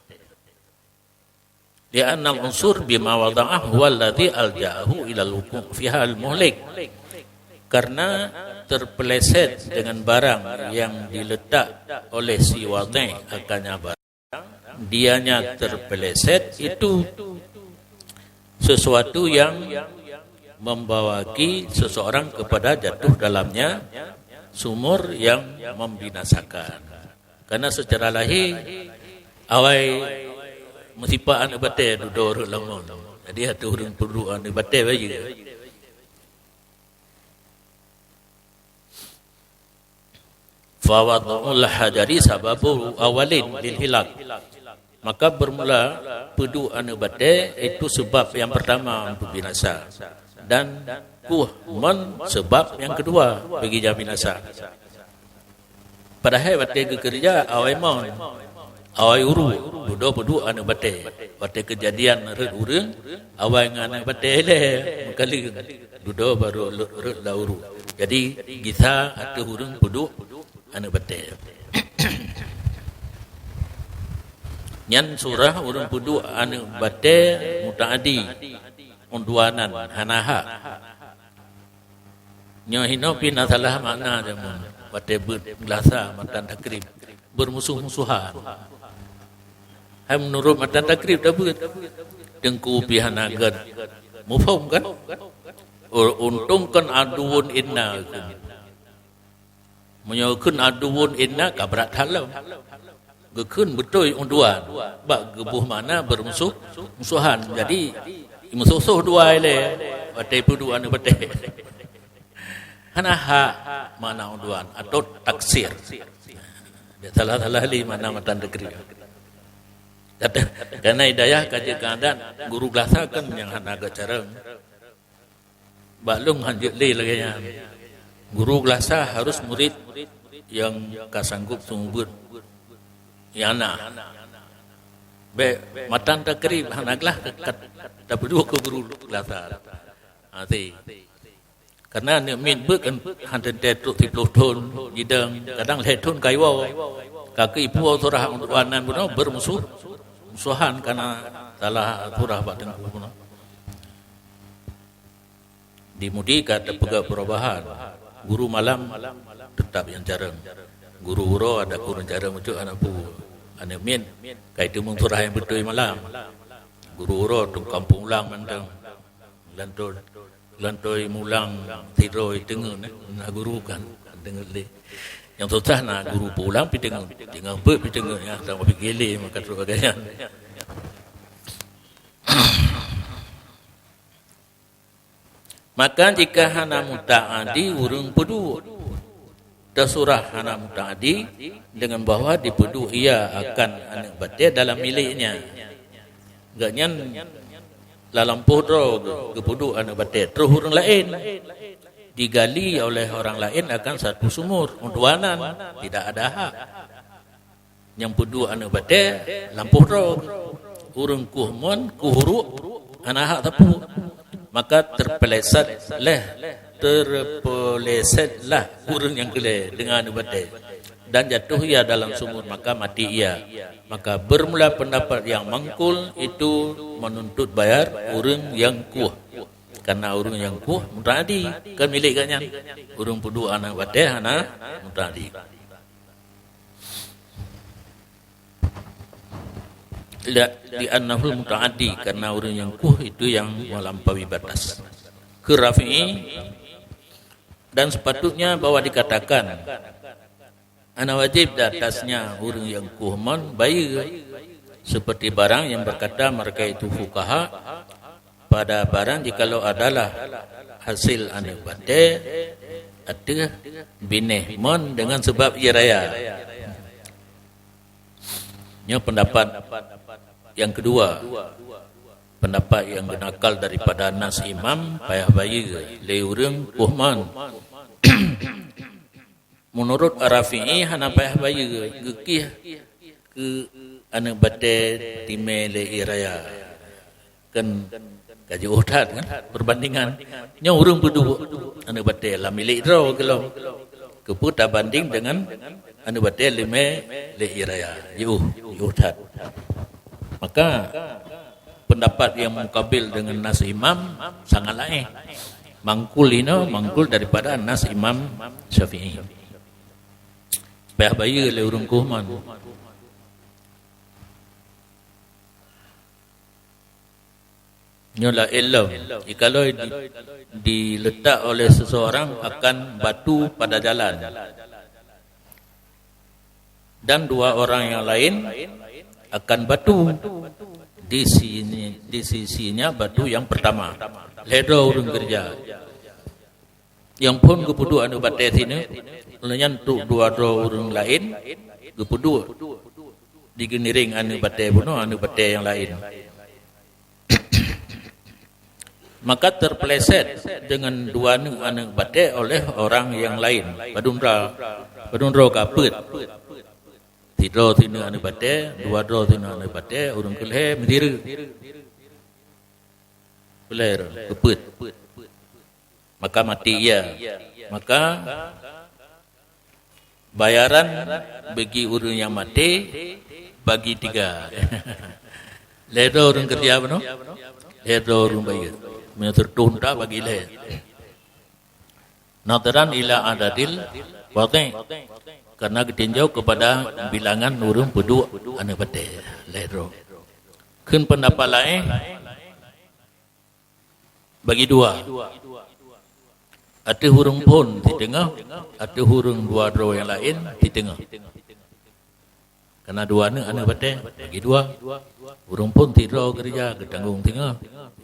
Li'annal unsur bima wada'ah huwa alladhi alja'ahu ilal wuqu' fi hal muhlik. Karena terpeleset dengan barang yang diletak oleh si wadhi' akannya barang, dianya terpeleset itu sesuatu yang membawaki seseorang kepada jatuh dalamnya sumur yang membinasakan. Karena secara lahir, awai meusipak aneuëk batée dudoe rhot lam mon. Jadi, ateueh ureuëng peuduek aneuëk batée bayeue. Fa wad'ul hajari sababu awalin lil hilak. Maka bermula peuduek aneuk batée itu sebab yang pertama untuk binasa, dan kueh mon sebab yang kedua bagi jih binasa. Padahai watée geukeureuja awai mon, awai uroe, dudoe peuduek aneuk batée. Watée keujadian rhot ureuëng, awai ngon aneuk batée lé meukaleueng, dudoe barô rhot lam uroe. Jadi gisa ateueh ureuëng peuduek aneuk batée. Nyan surah ureuëng peuduek aneuk batée mutaadi, udwanan, hana hak. Nyoe hinoe pih na salah makna jameun. Watée beuet geulasa matan takrib, beurmusoh-musohan. Hai meunurot matan takrib tabeuet, teungku pih hana gét. Muphom kan? U-, untông kan aduwun inna kheun. Meunyoe kheun aduwun inna ka brat that lom. Geukheun beutôi udwan, bak geuboh makna beurmusoh-musohan. Jadi meusoh-soh dua ilée watée peuduek aneuk batée. Hana hak makna udwan atau taksir. Salah-salah lé makna matan takrib. Kata, karena hidayah ka jeuet keu adat, guru geulasa kan nyang hana gét carông. Bak lôn hanjeuet lé lagée nyan. Guru geulasa harus murit nyang ka sanggob seumeubeuet nyang na. Bék matan takrib hana glah ka, ka tapeuduek keu guru geulasa. Hati. Karena aneuk miet beuet kan han teuntée trok siplôh thon jidong, kadang lhée thon ka iwoe. Ka keuh ipuwoe surah udwanan bunoe beurmusoh, musohan kana salah surah bak teungku bunoe. Di Mudi ka teupeugah perubahan. Guru malam teutap nyang carông. Guru uroe ada kureueng carông ucok aneuk pu. Aneuk miet ka iteumeung surah nyang beutôi malam. Guru uroe tukang peuulang mantong. Lantô, lantô mulang sidroe teungeut, eh. Na guru kan, teungeut lé. Nyang susah na guru peuulang pih teungeut. Teungeut beuet pih teungeut, ya, tak pike lé maka trok lagée nyan. Maka jika hana mutaadi ureuëng peuduek, teusurah hana mutaadi dengan bahwa dipeuduek ia akan aneuk batée dalam miléknya. Gobnyan lam lampôh droe geu-, geupeuduek aneuk batée, troh ureuëng laén digali oleh orang lain akan satu sumur, udwanan, tidak ada hak. Nyang peuduek aneuk batée lampôh droe, ureuëng kueh mon, kueh uruek, hana hak sapeue. Maka terpeleset leh, terpelesetlah ureuëng nyang keu lhée deungon aneuk batée, dan jatuh ia dalam sumur, maka mati ia. Maka bermula pendapat yang mangkul itu menuntut bayar ureuëng nyang kueh. Karena ureuëng nyang kueh mutaadi, kan milék gobnyan. Ureuëng peuduek aneuk batée hana mutaadi. La, li'annahul mutaaddi, karena ureuëng nyang kueh itu yang melampaui batas. Kheun Rafi'i, dan sepatutnya bahwa dikatakan, hana wajib di atasnya ureuëng nyang kueh mon bayeue, seperti barang yang berkata mereka itu fukaha, pada barang jikalau adalah hasil aneuk batée ateueh binéh mon dengan sebab ie raya. Nyoe pendapat yang kedua, pendapat yang geunakal daripada nas imam payah bayeue lé ureuëng kueh mon. Meunurot Rafi'i hana payah bayeue, geukieh keu aneuk batée timé lé ie raya. Kan ka jiôh that kan perbandingan. Nyoe ureuëng peuduek aneuk batée lam milék droe keulom. Keupeue tabanding deungon aneuk batée leumé lé ie raya. Jiôh, jiôh that. Maka pendapat yang mukabil dengan nas imam sangat laén. Mangkul inoe, mangkul daripada nas Imam Syafi'i. Payah bayeue lé ureuëng kueh mon. Nyoe laén lom. Jikalau di, diletak oleh seseorang akan batu pada jalan, dan dua orang yang lain akan batu di sini, di sisinya batu yang pertama. Lhée droe ureuëng keureuja. Nyang phon geupeuduek aneuëk batée sineuk, lheueh nyan trok dua droe ureuëng laén geupeuduek di geuniréng aneuëk batée bunoe, aneuëk batée nyang laén. Maka terpeleset dengan dua aneuëk, aneuëk batée oleh orang yang lain. Padum dra-, padum droe ka peuet. Sidroe sineuk aneuëk batée, dua droe sineuk aneuëk batée, ureuëng keu lhée meusireuk. Keu lhée droe, geupeuet. Maka mati ia. Maka bayaran bagi ureuëng nyang maté bagi tiga. Lhée droe ureuëng keureuja bunoe, lhée droe ureuëng bayeue. Meunyoe seureutôh unta bagi lhée. Nadharan ila adadil wadhi', karena geutinjau kepada bilangan ureuëng peuduek aneuëk batée. Lhée droe. Kheun peundapat laén, bagi dua. Ateueh ureuëng phon siteungoh, ateueh ureuëng dua droe nyang laén siteungoh. Karena dua aneuëk, aneuëk batée, bagi dua. Ureuëng phon sidroe keureuja, geutanggong siteungoh.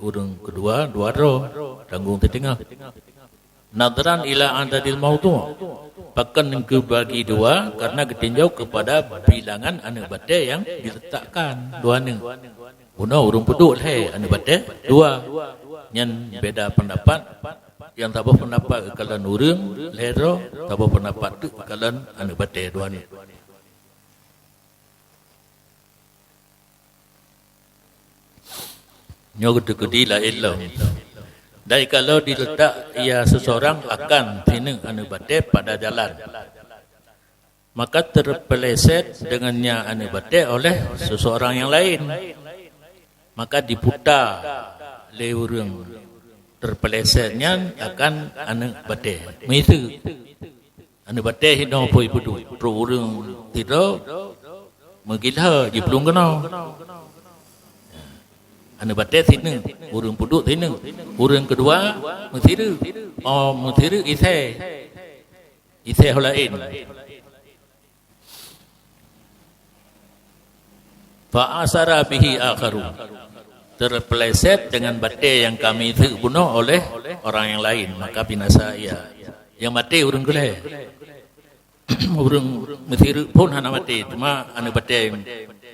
Ureuëng keudua, dua droe, tanggong siteungoh. Nadharan ila adadil maudhu'. Pakon geubagi dua, karena geutinjau kepada bilangan aneuëk batée nyang diletakkan, dua aneuëk. Bunoe ureuëng peuduek lhée, aneuëk batée dua. Nyan beda peundapat. Nyang saboh peundapat geukalon ureuëng lhée droe, saboh peundapat teuk geukalon aneuëk batée dua aneuëk. Nyoe geuteukeudi laén lom. Dan kalau diletak ia seseorang akan sineuk aneuëk batée pada jalan, maka terpeleset dengannya aneuëk batée oleh seseorang yang lain. Maka diputa lé ureuëng terpeleset nyan akan aneuëk batée. Meuiseuk. Aneuëk batée hinoe phon peuduek. Trok ureuëng sidroe meugila jiplueng keunoe. Aneuëk batée sineuk, ureuëng peuduek sineuk. Ureuëng keudua meusireuk. Oh, meusireuk isée. Isée ho laén. Fa asara bihi akharu. Terpeleset dengan batée nyang ka meuiseuk bunoe oleh orang yang lain, maka binasa ia. Nyang maté ureuëng keu lhée. Ureuëng meusireuk phon hana maté, cuma aneuëk batée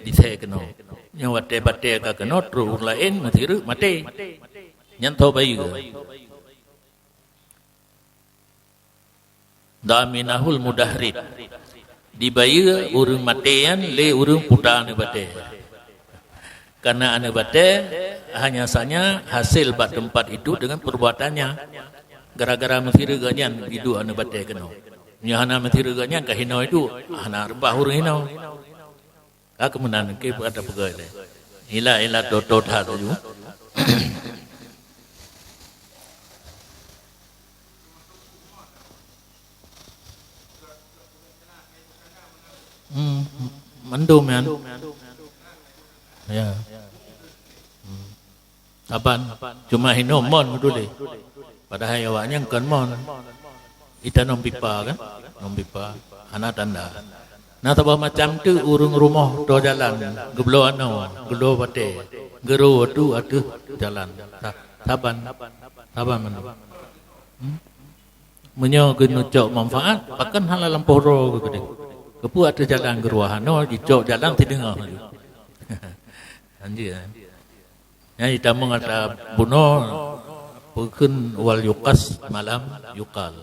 disée keunoe. Nyang batée-batée ka keunoe, trok ureuëng laén meusireuk maté. Nyan tho bayeue. Daminahul mudahrid. Dibayeue ureuëng maté nyan lé ureuëng puta aneuëk batée. Karena aneuëk batée hanya saja hasil bak teumpat itu dengan perbuatannya. Gara-gara meusireuk geuh nyan iduek aneuëk batée keunoe. Nyoe hana meusireuk geuh nyan ka hinoe iduek, hana reubah ureuëng hinoe. Ka keumeunan ke buat apa gaya. Ila, ila, dot, dot, ha, tuju. Hmm, mandum, kan? Ya. Hmm. Saban, cuma hinoe mon meutuléh. Padahai awaknyan kon mon. Ita nom pipa kan? Nom pipa. Hana tanda. Na saboh macam tu ureuëng rumoh to jalan, geubloe anoe, geubloe batée, geurô tu ateueh jalan. Sa-, saban, saban meunan. Hmm? Meunyoe geuneuk cok manfaat, pakon hana lampôh droe geuh keudeh. Keupeue ateueh jalan geuruah anoe, jicok jalan sideungoe laju. Anjir, eh. Nyan jitamong ata bunoe, peukheun wal yuqas malam yuqal.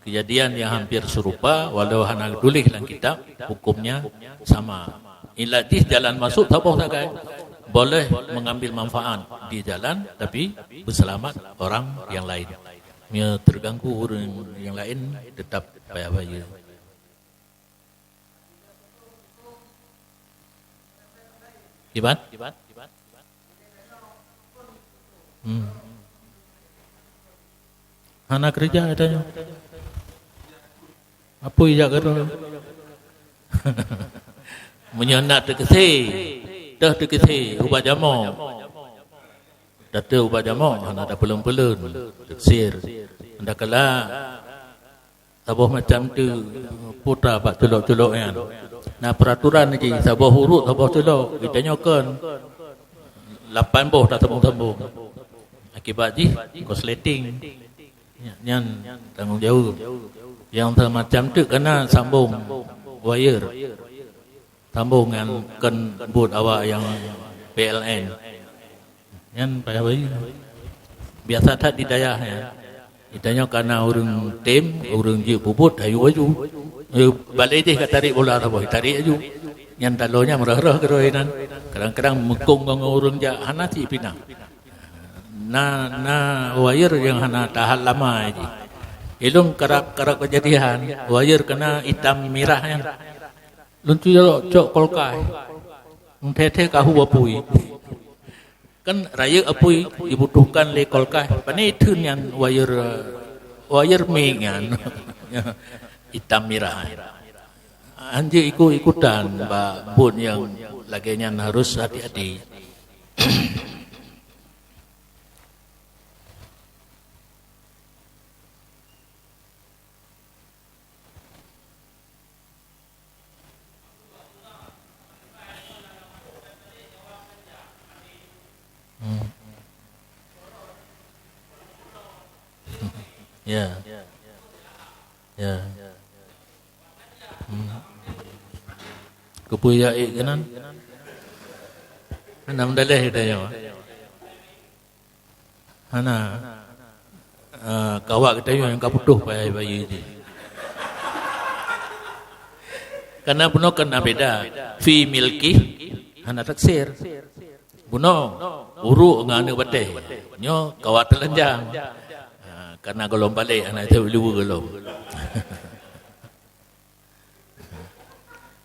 Kejadian yang hampir serupa, walau hana tuléh lam kitab, hukumnya sama. Ilat jih jalan masuk saboh sagai. Boleh mengambil manfaat di jalan, tapi berselamat orang yang lain. Meunyoe teuganggu ureuëng nyang laén, teutap payah bayeue. Kiban? Hmm. Hana keureuja katanya. Apa jak kata? Meunyoe na teukeusé, toh teukeusé ubat jamoe. Teutoh ubat jamoe hana tapeuleun-peuleun, teukeusé. Anda kala saboh macam tu puta bak culok-culok nyan. Na peraturan lagi, saboh urut saboh culok, geutanyoe kon lapan boh tasambong-sambong. Akibat jih korsleting. Nyan tanggong jaweueb. Nyang semacam teuk kana sambong wayeur. Sambong ngon kon buet awak nyang P L N. Nyan payah bayeue. Biasa that di dayah nyan. Di tanyoe kana ureuëng tem, ureuëng jeuet peubuet, hayeu aju. Eh, balai jih ka tarék bola saboh, tarék aju. Nyan taloe nyan meurah-rah keudroe nan. Kadang-kadang meukong ngon ureuëng jak hana cit pinah. Na, na wayeur nyang hana tahan lama jih. Ilôn karab-karab keujadian, wayeur kana itam mirah nyan. Lôn cucok cok kulkas. Ngon thee-thee kahu apui. Kan rayeuk apui dibutuhkan lé kulkas. Pane theun nyan wayeur, wayeur mik nyan. Itam mirah. Hanjeuet ikut-ikutan bak buet nyang lagée nyan, harus hati-hati. Hmm. Ya. Ya. Hmm. Keupeue jak ék keunan? Hana meudaleh tanyoe. Hana. Ah, kawak geutanyoe nyang ka putôh payah bayeue jih. Karena bunoe kan na beda. Fi milki hana taksir. Bunoe uruk ngon aneuk batée. Nyoe kawak teulanjang. Ah, karena gohlom balek hana teuh luweue gohlom.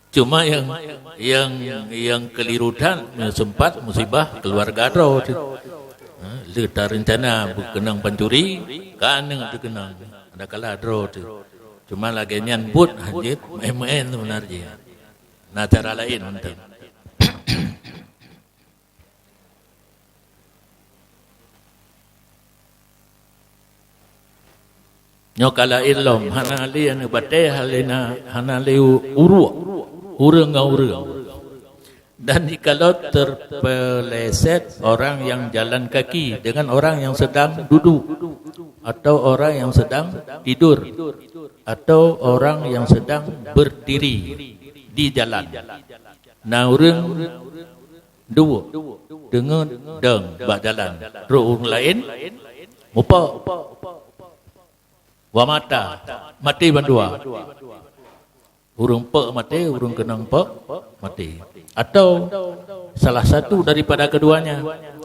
Cuma nyang, nyang, nyang keliru that, sempat musibah keluarga droe teuh. Ha, le tarencana beukeunong pancuri, ka aneuk teukeunong, adakala droe teuh. Cuma lagée nyan buet hanjeuet meu'en-meu'en seubeuna jih. Na cara laén mantong. Nyoe ka laén lom, hana lé aneuk batée, hana, hana lé uruk, ureuëng ngon ureuëng. Dan jikalau terpeleset orang yang jalan kaki dengan orang yang sedang duduk, atau orang yang sedang tidur, atau orang yang sedang berdiri di jalan. Na ureuëng duek, deungon dong bak jalan. Trok ureuëng laén mupok. Wa mata, maté bandua. Ureuëng pok maté, ureuëng keunong pok maté. Atau salah satu daripada keduanya,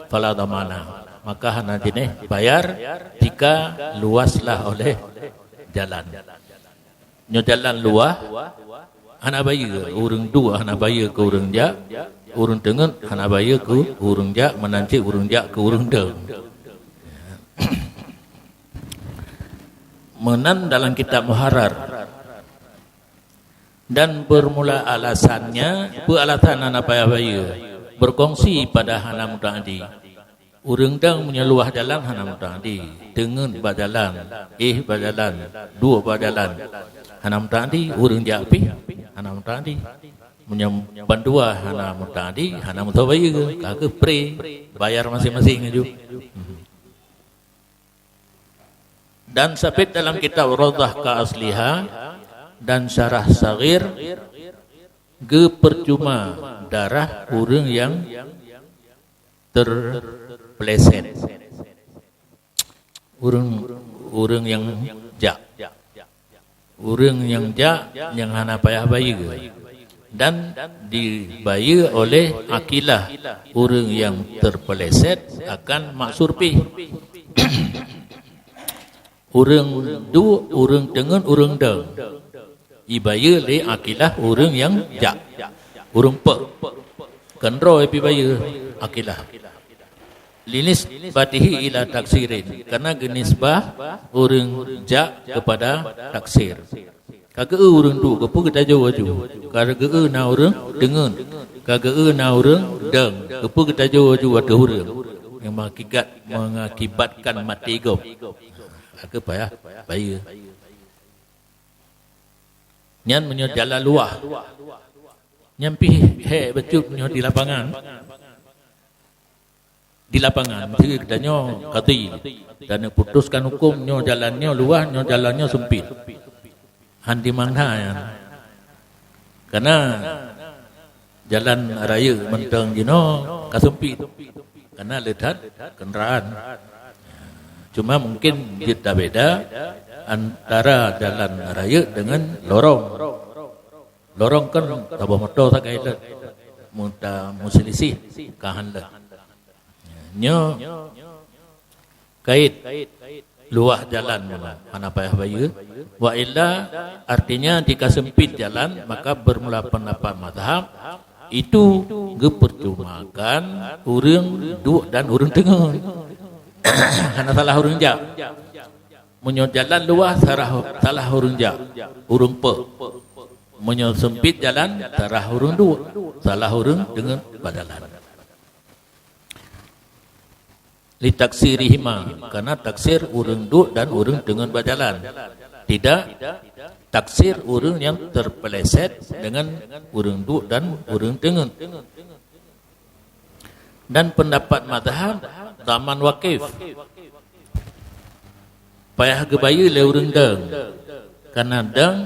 fala dhamana. Maka hana jinéh bayar jika luaslah oleh jalan. Nyoe jalan luwah, hana bayeue, ureuëng duek hana bayeue keu ureuëng jak, ureuëng teungeut hana bayeue keu ureuëng jak, meunan cit ureuëng jak keu ureuëng dong. Meunan dalam kitab Muharrar. Dan bermula alasannya, peue alasan hana payah bayeue, berkongsi pada hana mutaadi. Ureuëng dong meunyoe luwah jalan hana mutaadi, teungeut bak jalan, éh bak jalan, duek bak jalan, hana mutaadi, ureuëng jak pih hana mutaadi. Meunyoe bandua hana mutaadi, hana meusabayeue, ka kheueh pré, bayar maséng-maséng laju. Dan sabit dalam kitab Raudhah ka asliha dan Syarah Saghir, geupeurcuma darah ureuëng nyang terpeleset. Ureuëng, ureuëng nyang jak. Ureuëng nyang jak nyang hana payah bayeue. Dan dibayeue oleh akilah ureuëng nyang terpeleset akan maksur pih. Ureuëng duek, ureuëng teungeut, ureuëng dong. Ibayeue lé akilah ureuëng nyang jak. Ureuëng pok. Keunroe pibayeue akilah. Linisbatihi ila taksirin. Karena geunisbah ureuëng jak kepada taksir. Ka geu-eu ureuëng duek, keupeue geutajo aju. Ka geu-eu na ureuëng teungeut. Ka geu-eu na ureuëng dong, keupeue geutajo aju ateueh ureuëng. Nyang mengakibat, mengakibatkan maté gob. Ka kheueh payah bayeue. Nyan meunyoe jalan luwah. Nyan pih hék bacut meunyoe di lapangan. di lapangan, meusti geutanyoe kadhi dan putuskan huköm nyoe jalan nyoe luwah, nyoe jalan nyoe seumpit. Han di mangha nyan. Karena jalan raya mantong jinoe ka seumpit. Karena le that kendaraan. Cuma mungkin jeuet tabeda antara jalan raya dengan lorong. Lorong kan saboh moto sagai leuet. Mun tameuselisih ka han leuet. Nyoe kait luwah jalan meunan, hana payah bayeue. Wa illa, artinya jika sempit jalan, maka bermula pendapat mazhab itu geupercumakan ureuëng duek dan ureuëng teungeut. Hana salah ureuëng jak. Meunyoe jalan luwah, salah, salah ureuëng jak, ureuëng peuet. Meunyoe sempit jalan, salah ureuëng duek, salah ureuëng teungeut bak jalan. Litaksirihima, karena taksir ureuëng duek dan ureuëng teungeut bak jalan. Tidak taksir ureuëng yang terpeleset dengan ureuëng duek dan ureuëng teungeut. Dan pendapat mazhab zaman wakif. Payah geubayeue lé ureuëng deueng. Karena deueng,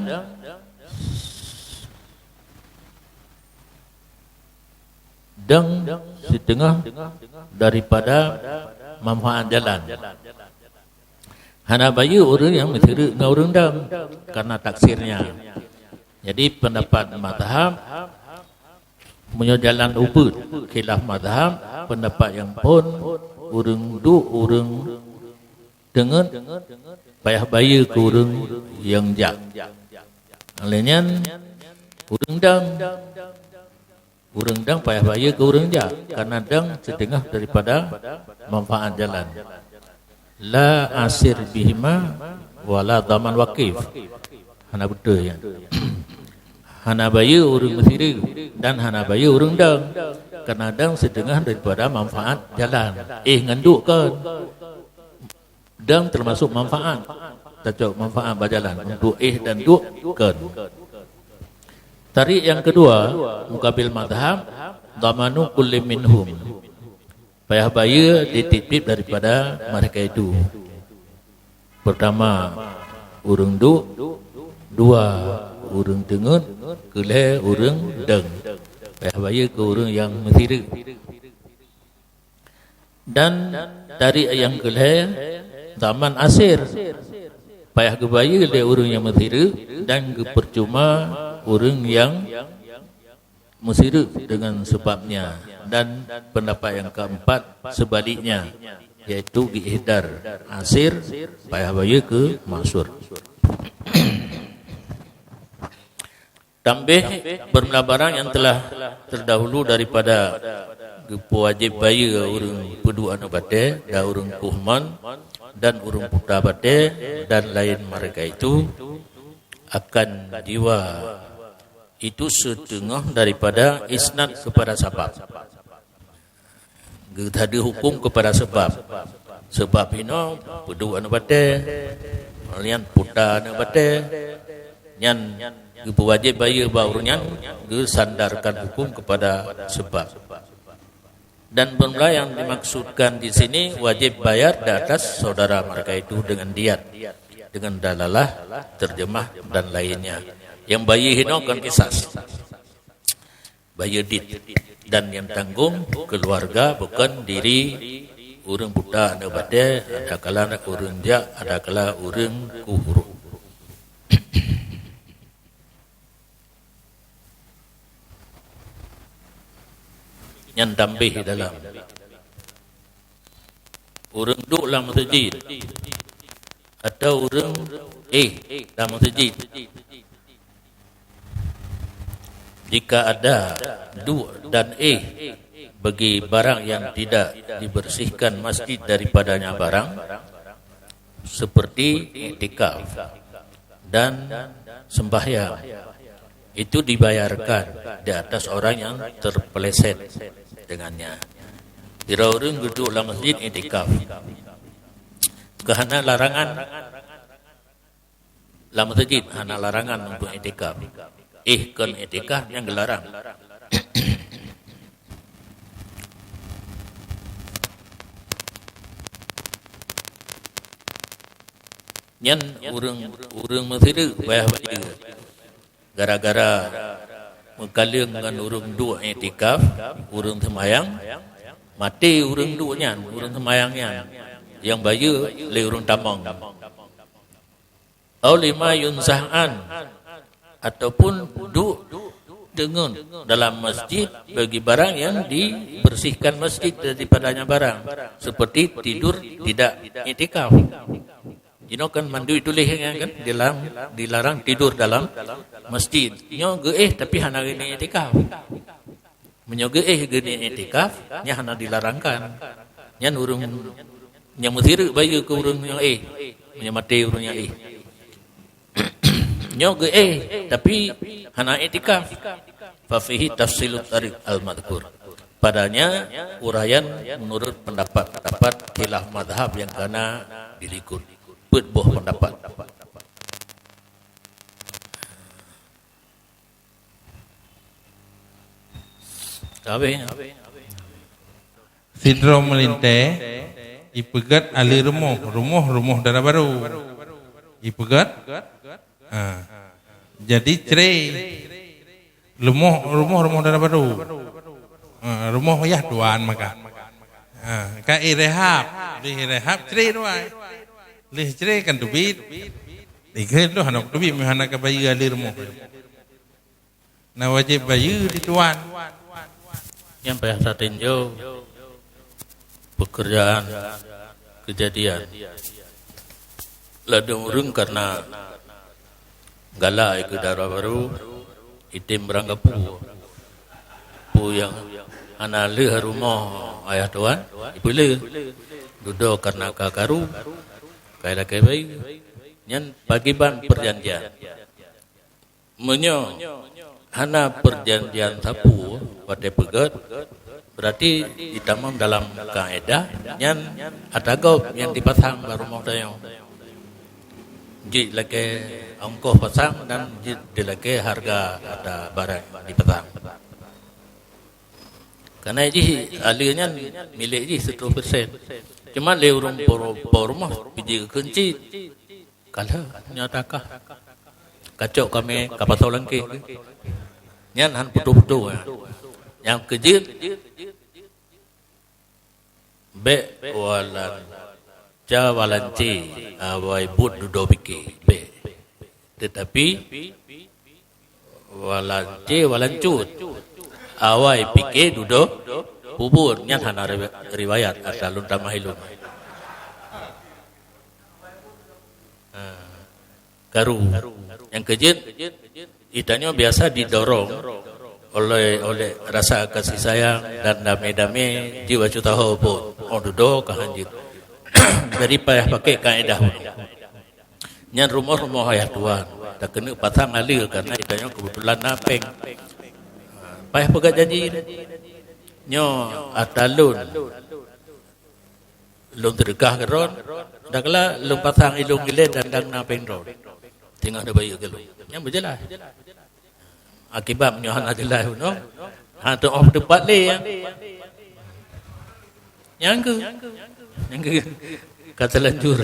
deueng siteungoh daripada manfaat jalan. Hana bayeue ureuëng nyang meusireuk ngon ureuëng deueng karena taksirnya. Jadi pendapat mazhab, meunyoe jalan ubit khilaf mazhab, pendapat nyang phon ureuëng duek, ureuëng teungeut payah bayeue keu ureuëng nyang jak. Oleh nyan ureuëng deueng, ureuëng deueng payah bayeue keu ureuëng jak, karena deueng siteungoh daripada manfaat jalan. La asir bihima wala dhaman wakif. Hana beutôi nyan. Hana bayeue ureuëng meusireuk dan hana bayeue ureuëng deueng. Karena deueng siteungoh daripada manfaat jalan. Eh ngon duek kon. Deueng termasuk manfaat. Tacok manfaat bak jalan untuk eh dan duek kon. Tarik yang kedua, mukabil mazhab, dhamanu kulli minhum. Payah bayeue di tieb-tieb daripada mereka itu. Pertama, ureuëng duek, dua, ureuëng teungeut, keulhée ureuëng deueng. Payah bayeue keu ureuëng nyang meusireuk. Dan tarik nyang keulhée, dhaman asir. Payah geubayeue lé ureuëng nyang meusireuk dan geupercuma ureuëng nyang meusireuk dengan sebabnya. Dan pendapat yang keempat sebaliknya, yaitu geuihdar asir, payah bayeue keu maksur. Tambeh, beureulah barang nyang telah terdahulu daripada geupeuwajéb bayeue ureuëng peuduek aneuëk batée dan ureuëng kuhman dan ureuëng puta batée dan laén mereka itu akan jiwa itu siteungoh daripada isnad kepada sabab. Geutade huköm kepada sebab. Sebab inoe peuduek aneuëk batée, nyan puta aneuëk batée, nyan geupeuwajéb bayeue bak ureuëng nyan, geusandarkan huköm kepada sebab. Dan beureulah yang dimaksudkan di sini wajib bayar di atas saudara mereka itu dengan diat, dengan dalalah, terjemah dan lainnya. Yang bayeue inoe kon kisas. Bayeue dit dan nyang tanggong keuluwarga bukon diri ureuëng buta aneuëk batée, adakala ureuëng jak, adakala ureuëng kuhuru. Nyan tambeh dalam. Ureuëng duek lam meuseujid atau ureuëng éh lam meuseujid. Jika ada duek dan éh bagi barang yang tidak dibersihkan masjid daripadanya barang, seperti iktikaf dan sembahyang, itu dibayarkan di atas orang yang terpeleset dengannya. Sidroe ureuëng geuduek lam masjid iktikaf. Keuhana larangan lam masjid, hana larangan untuk iktikaf. Éh kon iktikaf nyang geularang. Nyan ureuëng, ureuëng meusireuk payah bayeue. Gara-gara meukaleueng ngon ureuëng duek iktikaf, ureuëng seumayang, maté ureuëng duek nyan, ureuëng seumayang nyan, nyang bayeue lé ureuëng tamong. Au lima yunsah an, ataupun duek deungon dalam masjid bagi barang yang dibersihkan masjid daripadanya barang, seperti tidur tidak iktikaf. Jinoe kan mandum tuléh nyan kan, dilarang, dilarang tidur dalam masjid. Nyoe geuéh tapi hana geuneuk iktikaf. Meunyoe geuéh geuneuk iktikaf, nyan hana dilarangkan. Nyan ureuëng nyang meusireuk bayeue keu ureuëng nyang éh, meunyoe maté ureuëng nyang éh. Nyoe geuéh tapi hana iktikaf. Fa fihi tafsilut tariq al-madhkur. Padanya uraian menurut pendapat-pendapat khilaf mazhab yang kana dilikut. Peuet boh pendapat. Habis. Sidroe meulintée, ipeugét ahli rumoh, rumoh, rumoh dara barô. Ipeugét? Ha. Jadi cre. Rumoh, rumoh, rumoh dara barô. Ha, rumoh yah tuan maka. Ha, ka irehab, lheueh irehab cre tuan. Lheueh cre kan teubiet. Dikheun tu hana teubiet, meuhana ka bayeue ahli rumoh. Na wajéb bayeue di tuan. Nyang payah tatinjau pekerjaan kejadian. Ladôm ureuëng karena galak keu dara barô, item barang gapu. Peue nyang hana lheueh rumoh ayah tuan, ipeulheueh. Dudoe karena ka karu, ka ilakée bayeue. Nyan pagiban perjanjian. Meunyoe hana perjanjian sapeue watée peugét, berarti jitamong dalam kaedah nyan atra gob nyang dipasang bak rumoh tanyoe. Jeuet lakée ongkoh pasang dan jeuet dilakée hareuga atra barang dipasang. Karena jih ahli nyan milék jih seratus persen. Cuma lé ureuëng po-, po rumoh pih jikeukeuen cit. Ka lheueh, nyoe takah. Kacok kami ka pasoe langkée. Nyan han putôh-putôh, ya. Nyang keujeuet, bék walanca walanci, awai buet dudoe pike, bék. Tetapi walanci walancut, awai pike dudoe peubuet, nyan hana riwa-, riwayat atra lôn tamah ilôn. Ha. Karu. Nyang keujeuet, geutanyoe biasa didorong oleh, oleh rasa kasih sayang dan damé-damé jibacut taho pun. Oh, dudoe ka hanjeuet. Jadi payah pakai kaedah bunoe. Nyan rumoh-rumoh ayah tuan. Takeuneuk pasang aleue karena geutanyoe keubeutulan na péng. Payah peugah janji. Nyoe atra lôn. Lôn teudeukah keudroe, dakla lôn pasang ilôn ilée dan dang na péng droe. Teungoh neubayeue keu lôn. Nyang beujeulaih. Akibat meunyoe hana jeulaih bunoe, hana teuoh teupat lé, ya. Nyang keu, nyang keu, ka teulanjur.